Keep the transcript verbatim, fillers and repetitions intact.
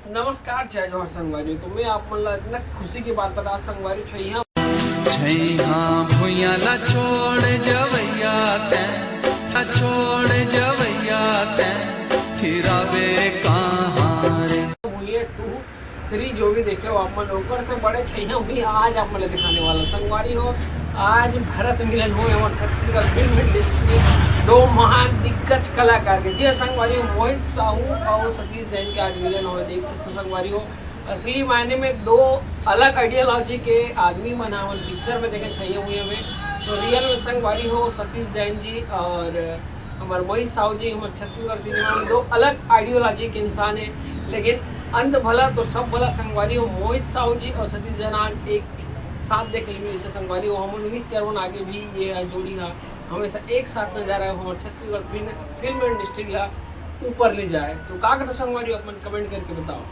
नमस्कार, जय जोहार संगवारी। तो मैं आप मन ला इतना खुशी की बात बता संगवारी, छैहा छैहा भुइयां ला छोड़ जवैया तैं, ला छोड़ जवैया तैं, फिर आवे कहाँ रे। भुइयां टू थ्री जो भी देखे हो आप मन, ओकर से बड़े छैया भी आज आप मन ला दिखाने वाला संगवारी हो। आज भरत मिलन हो और छत्तीसगढ़ फिल्म इंडस्ट्री के दो महान दिग्गज कलाकार के, जी हाँ संगवारी हो, मोहित साहू और सतीश जैन के आज मिलन हो। देख सकते हो संगवारी हो, असली मायने में दो अलग आइडियोलॉजी के आदमी मन हमन पिक्चर में देखे छैया हुए में। तो रियल में संगवारी हो, सतीश जैन जी और हमर मोहित साहू जी हमर छत्तीसगढ़ सिनेमा में दो अलग आइडियोलॉजी के इंसान है, लेकिन अंत भला तो सब भला संगवारी हो। मोहित साहू जी और सतीश जैन आज एक साथ देखे मिले, इसे संगवारी हो हमन उम्मीद करवन आगे भी ये जोड़ी हा हमेशा एक साथ नजारा हो हमर छत्तीसगढ़ फिल्म फिल्म इंडस्ट्री ला ऊपर ले जाए। तो का कहते संगवारी हो, अपन कमेंट करके बताओ।